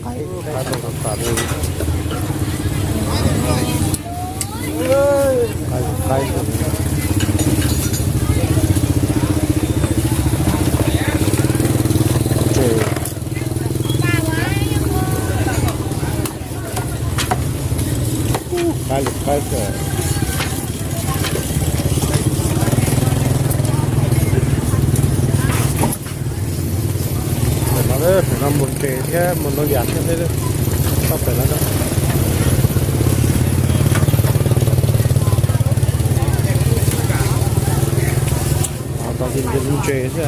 Qaib, qaib tau tas tas li. Qaib, qaib. Ces qaib li qaib xwb. Pem no, pem no mus ntses thiab mus ntau yam thiab, toj pem no. Tau ntses xwb.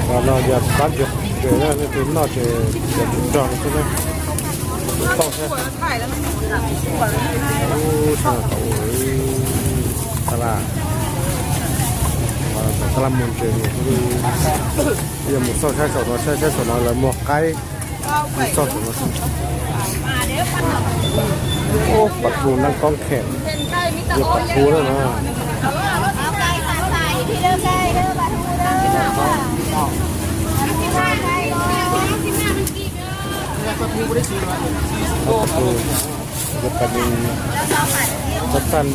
Ua no yog pab ntses na, leej twg noj ces cov tsis rog no xwb na. Tau thiab. Tab laj, tab laj mus ntses, yog mus xauj sab saum no, sab saum no lawv muag qaib. Mus xauj saum no. Ub, pas thu nab koob khem, yog pas thu na no. Yog pas,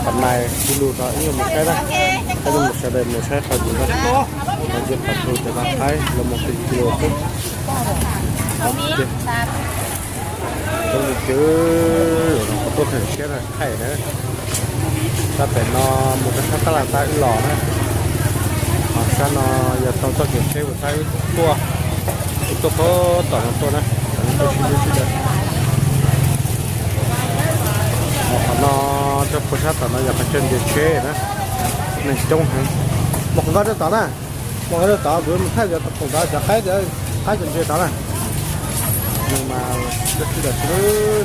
pas nais ib lus no ib nyuag mus saib na, ib nyuag mus sawv daws mus saib qhov yus na. Yog pas thu ces no qaib los mus pes kis xwb. Coob li cwb, qhov tuaj kheev siab na thaij na. Sab pem no mus rau sab tab laj tab wb los na. Ho sab no yog tau txoj kev tsheb mus sab wb tuaj, wb tuaj puag tom no tuaj na. Ho qhov no, rau puag sab tom no yog qhov chaw nres tsheb na. Neeg coob heev. Mus qhov nkauj rau tod na. Mus qhov rau tod kuv mus thaij cov khoom tod, cov qaib, qaib cov ntses tod na. Neeg mas dab tsi dab tsi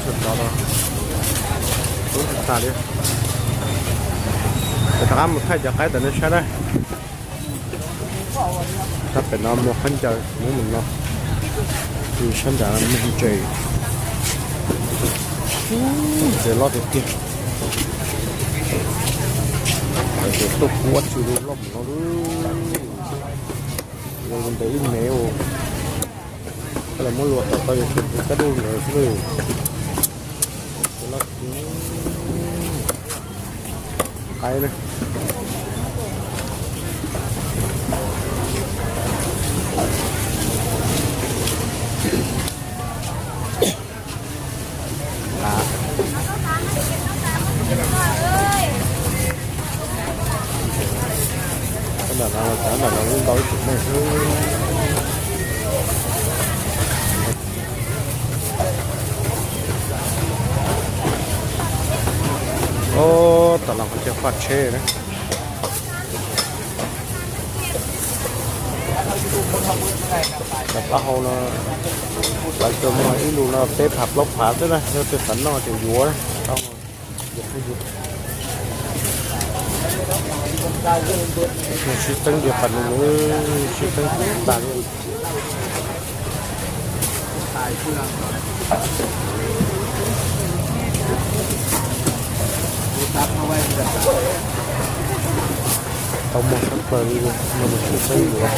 saum tod los, ub, tas li. Ces rov qab mus thaij cov qaib tod nej saib na. Sab pem no muag khaub ncaws, muab mus no. Sab nram muag ntses, ntses loj tiag tiag. Ntses tuaj kuv ua tsis loj mus no lawm. Yog ntev ib mev ua, koj los muab luas tom tau yus tus kab duj ntawd xwb. Qaib na. Ntawm no, ntawm no lub ntau ib tug neeg xwb. Ub, tom no qhov chaw faj tsheb na. Cov taub hau no, lawv cov muag ib lus no peb phav plaub phav xwb na, yog tej xav noj ces yuav na. Sib txeeb ntsia pas nus, sib txeeb tas li. Tau muag tshaj plaws li, no mas sib txeeb yuav.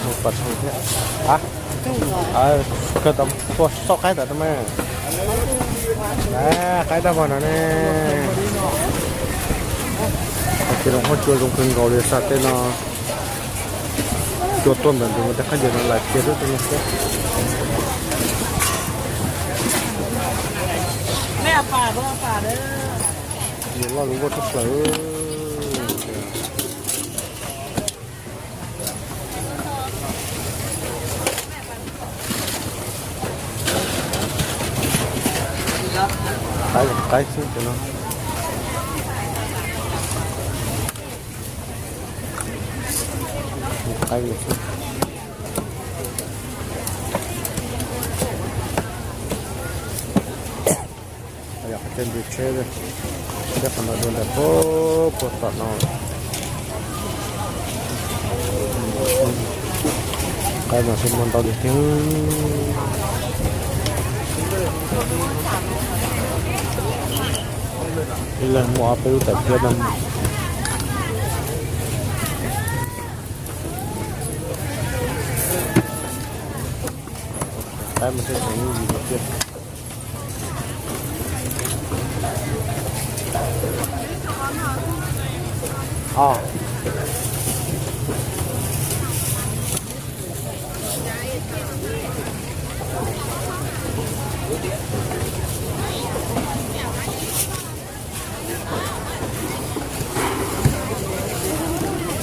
Muag pas thau thiab. A, kawg tau tuaj xauj qaib tas mas. Qaib dab vog no ne. Ces los huab cua zoo kawg nkaus li, xav tej no cua tuaj ntawm ntawd, tej khaub ncaws no lawm kiag xwb tej no xwb. Loj lub vuag tshaj plaws. Qaib, qaib xwb ces no. Qaib xwb. Yog qhov Tej ntug tsheb, thiab qhov no dua nram puag tom no. Qaib mas sib muag ntau tiag tiag. Ib leeg muaj ob peb lub tais phiab no. Qaib mas thiaj tseem yooj yim tiag.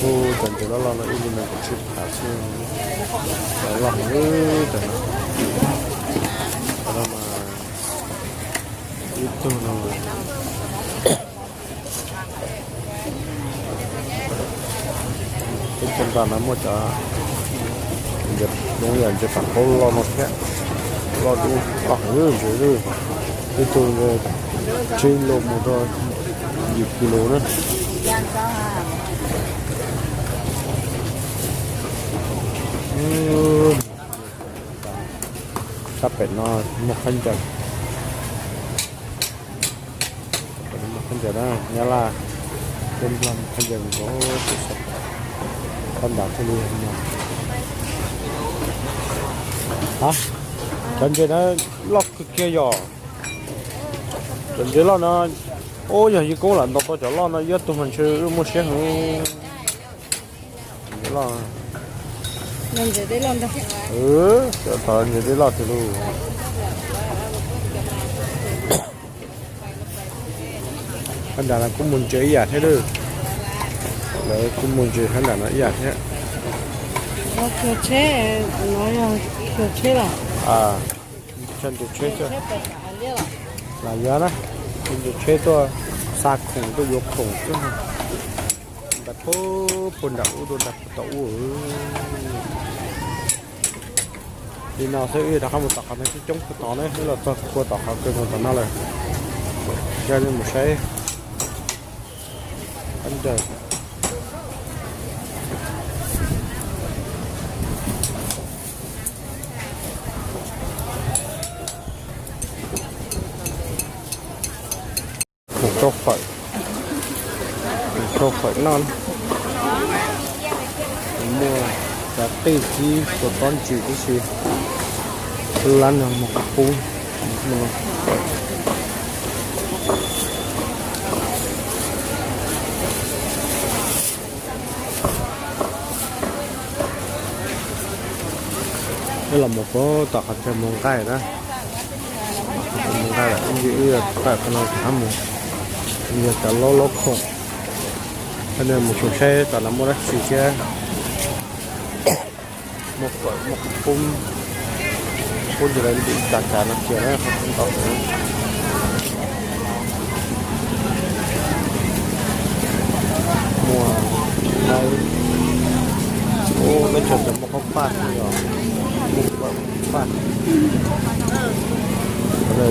Ub, cov ntses loj loj no ib lub nees nkaum tsib phav xwb, cov loj heev li. Cov no, cov no mas ib tug no, ib tug nrad no muaj cov, zoo yam ntses pam qaub loj no thiab, loj dub loj heev ntses, ib tug tsib lus mus rau yim kis lus na. Sab pem no muaj khaub ncaws, muaj khaub ncaws na, Nyab Laj, Nplog muaj khaub ncaws nkaus, sab nrad thiaj li muaj. Cov ntses na loj kawg kiag yom. Cov ntses loj no, ub, yog yawg koob lam ntaus tau cov loj no ib tug mas ntshe wb muaj siab heev. Ntses loj, ntses dej loj tiag lauj. Phab nram no kuj muaj ntses ib yam thiab lauj. Lawv kuj muaj ntses phab nram no ib yam thiab. Khiv tsheb, no yog khiv tsheb los? Ntses tsheb xwb. Lam yuav na, ntses tsheb tuaj xa khoom tuaj yuav khoom xwb. Ntais puag puag nram ub rau nram puag tom ub. Li no xwb wb rov qab mus tom qhov no coob coob puag tod na, wb los txog puag tom qhov kawg mus tom no lawm. Coj nej mus saib. Mus rau fawm, mus rau fawm noj. Muaj cov qij tib tug tob ntsis tib si, lab no mus qhov qub. Wb los mus puag tom qhov chaw mus nqaij na. Mus nqaij lawm, wb tawm qhov no rov qab mus. Yog cov laub laub khoom. Coj nej mus xyuas saib tom no muaj dab tsi thiab. Muaj fawm, muaj qhov qub, qub ntsis lawv ntim tsav tsav no cia na, qhov qub ntau heev. Muaj qaib, ub, teb chaws no muaj qaub paj thiab yom, muaj fawm, muaj qaub paj.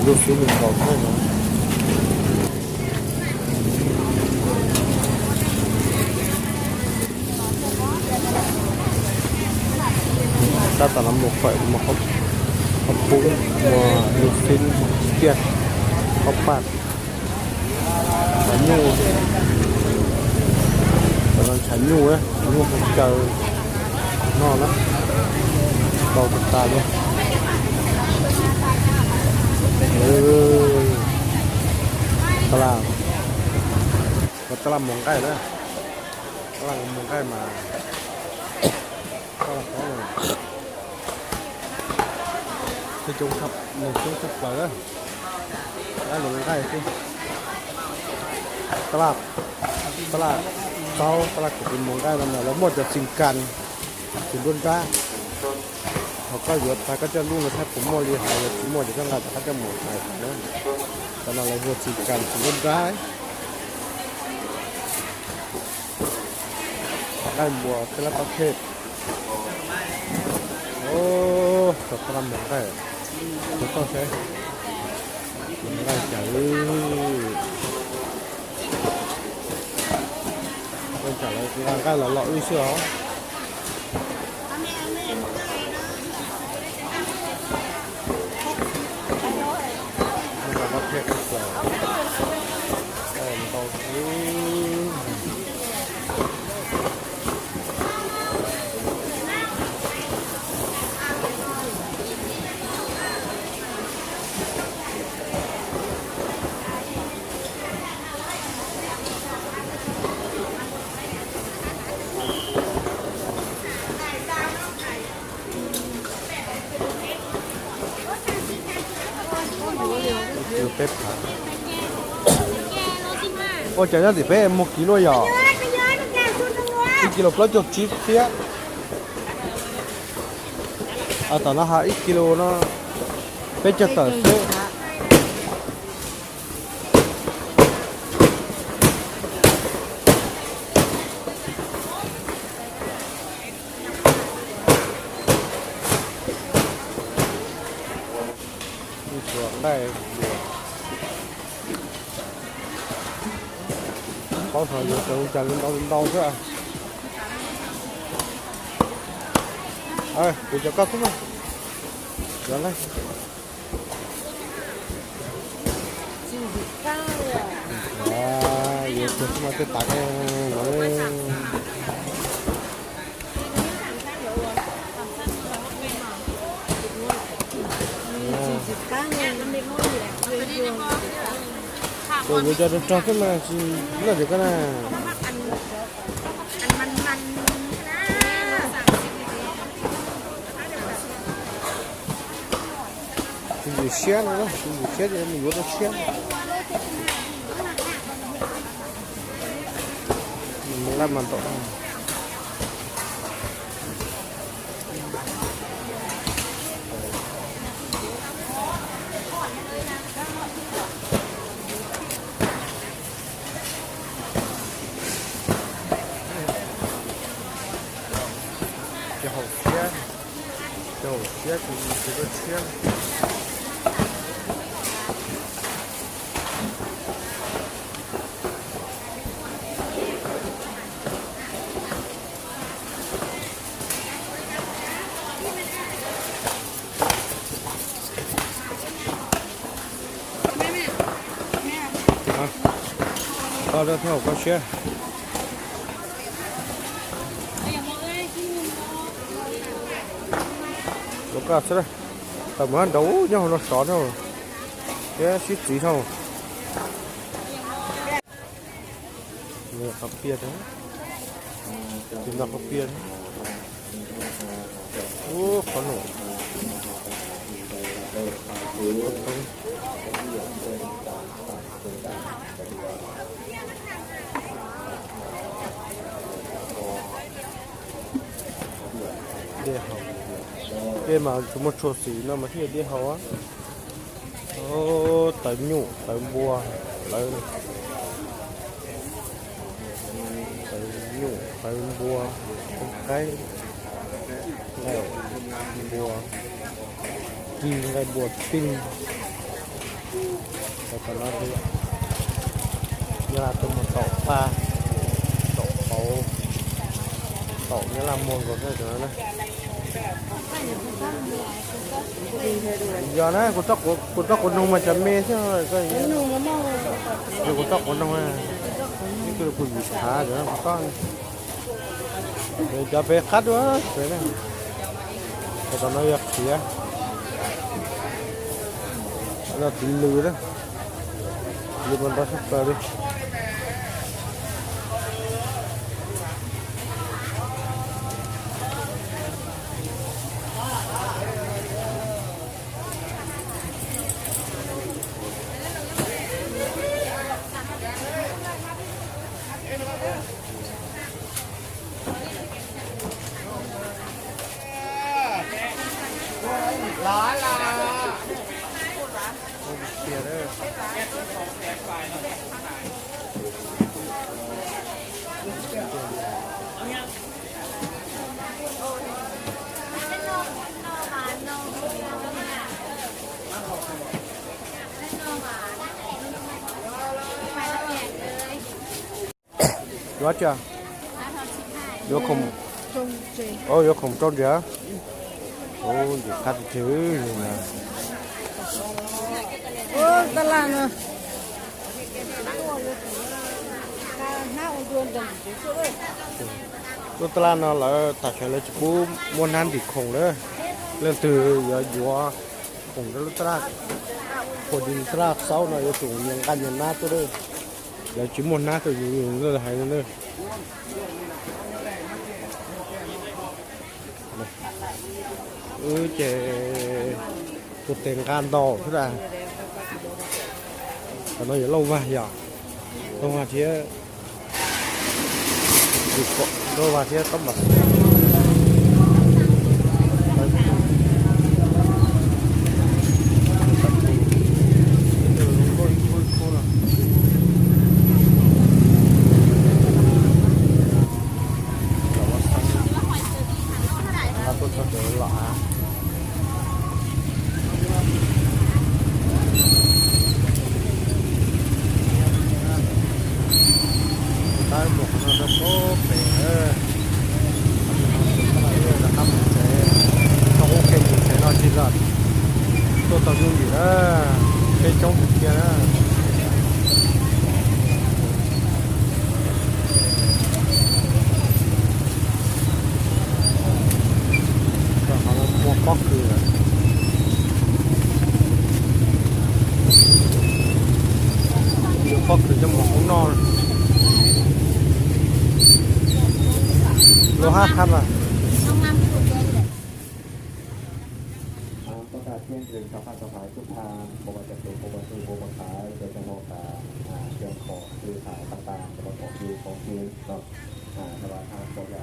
Lub xwb li nkaus thiab no. Tab tom no muaj fawm, muaj qaub qub, muaj lub xwb, muaj tiaj, qaub paj, tshav nyuj, tshav nyuj, tshav nyuj hu caw noj na, ntau tag tas li. Tab laj, tab laj mus nqaij na, tab laj mus nqaij mas, tab laj, neeg coob tshaj plaws, tab laj mus nqaij xwb. Tab laj, tab laj, txaub, tab laj kuv tus mus nqaij no mas lawv muaj cov txiv kas, txiv nruab nrab. Ho koj yuav tag koj coj lub no saib puas muaj li, ho yog tsis muaj ces koj nqa rov qab coj mus hais na. Cov no lawv hu ua txiv kas txiv nruab nrab. Nqaij npua tej lab pab phej. Tab laj mus nqaij, tus toj saib. Cawv, cawv lawv nqa nqaij los lom wb xwb os. Ua cas nyob tim peb muag kiv luaj yom? Ib kis lus plaub caug tsib txiab. Tom no hos ib kis lus no peb caug tawm xwb. Ib txhua nqaij dua. Paub hlo yuav cov cas li ntau li ntau xwb. Kuv cov koj xwb mas. Cov nqaij yuav cog xwb mas tej tas no. Tus yuav cov rog rog xwb mas tsis noj ces koj na. Tsis ntxim siab no, tsis ntxim siab ces mus yuav rau tshiab. Mus nqaij mas ntaum. Cov haum tshiab, cov haum tshiab ces mus yuav rau tshiab. Koj rau thiab haum koj siab. Rau koj xwb, tau mus nrau nyob hauv no sov na, thiab sib txiv dhau. Qhov piaj, tus no qhov piaj. Ub, qhov no. Dej haus. Dej mas tsis muaj tshua xim no mas thiaj dej haus. Tawv nyuj tawv npua, tawv, tawv nyuj tawv npua, qaib, nqaij npua, kib nqaij npua tij. Tam no Nyab Laj tuaj mus taum paj, taum qauv, taum Nyab Laj muag nkaus thiab cov no na. Yog na, kuv txoj quav noog mas cov me thiab, kuv txoj quav noog, ib tug kuv yim thav cov no kuv txoj. Cov pem qab dua pem na. Tam no yog qhiav, no tiv lws na, lws mas ntau tshaj plaws li. Yuav tiag. Yuav khoom, yuav khoom rau ntiav. Ntxim qab tiag tiag. Tab laj no, lub tab laj no lawv tam sim lawv tsis pub muab hnab ntim khoom lawm. Leej twg yuav yuav khoom rau lub tab laj, khoom ntim tab laj xaub no yuav tsum nyias nqa nyias hnab tuaj. Lawv tsis muaj hnab tuaj, yus hais no. Wb ces tus tes nqa ntau xwb a. Qhov no yog Lauj Vag yog, Lauj Vag thiab, Lauj Vag thiab Tob Mas. Tuaj txog ces los av. Tab mus qhov no rau pem, rov qab mus tsev, tau ub ke mus tsev no tsis los tuaj tau yooj yim na, peb coob tiag tiag na. Muaj pob kws, yuav pob kws coj mus hoob noj. Lua hab thab mas. Các bạn tiên truyền cho Phan Xá Thái chúc Phan, bộ ba chặt tù, bộ ba sư, bộ ba thái, để cho một cả, à, trường khổ, sư thái, tăng tăng, cho một khổ, sư khổ, sư, rồi. À, các bạn, à, bộ ba,